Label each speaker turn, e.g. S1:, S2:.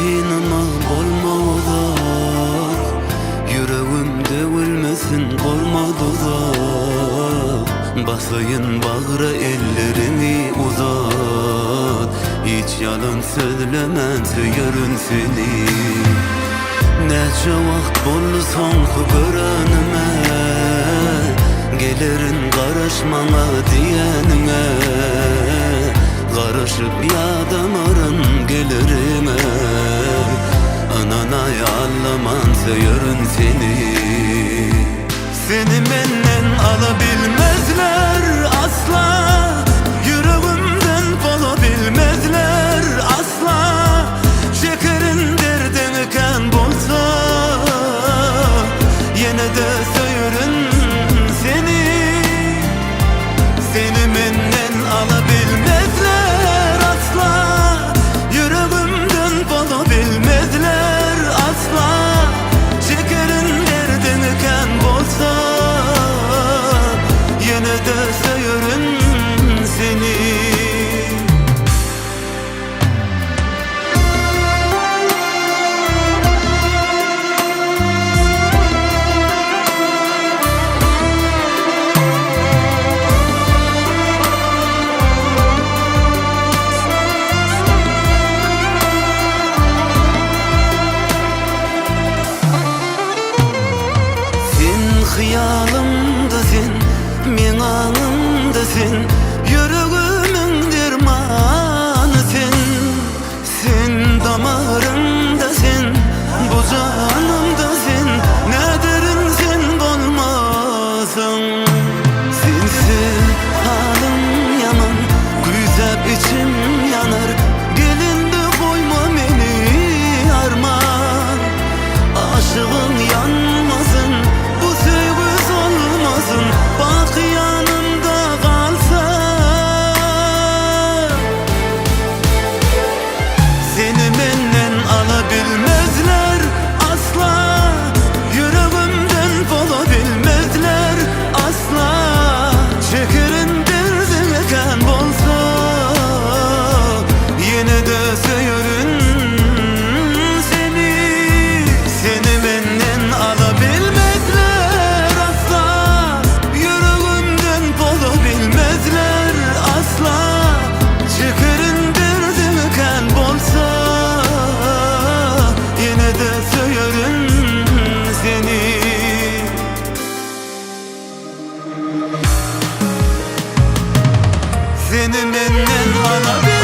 S1: Ýakynama bolma uzak Ýüregim döwülmesin gurma duzak Basaýyn bagra elleriňi uzat Hiç ýalan sözlemän söýerin seni Näçe wagt boldy soňky görenime Gelerin garaş maňa diýeniňe Garaşyp ýadamaryn geleriňe Ynanaý aldaman söýerin seni Seni menden alabilmezler asla Ýüregimden kolabilmezler asla Çekerin derdiňi kän bolsa Ýene-de söýerin seni Seni menden alabilmezler asla Ýüregimden kolabilmezler asla Çekerin derdiňi kän bolsa Ýene-de söýerin seni. Sen hyýalymda sen, meň aňymda sen, Ýüregimiň dermany sen. Sen damarymda sen, bu janymda sen, Näderin sen bolmasaň. Sensiz halym ýaman, küýsäp içim ýanar, Gelende goýma meni arman. Aşygyň ýanmasyn, bu söýgi solmasyn, Baky ýanymda galsa. Seni menden alabilmezler asla Ýüregimden kolabilmezler asla Çekerin derdimi kän bolsa Ýene-de söýerin seni Seni menden alabilmezler asla Ýüregimden kolabilmezler asla Çekerin derdimi kän bolsa Ýene-de söýerin seni. Seni menden alabilmezler.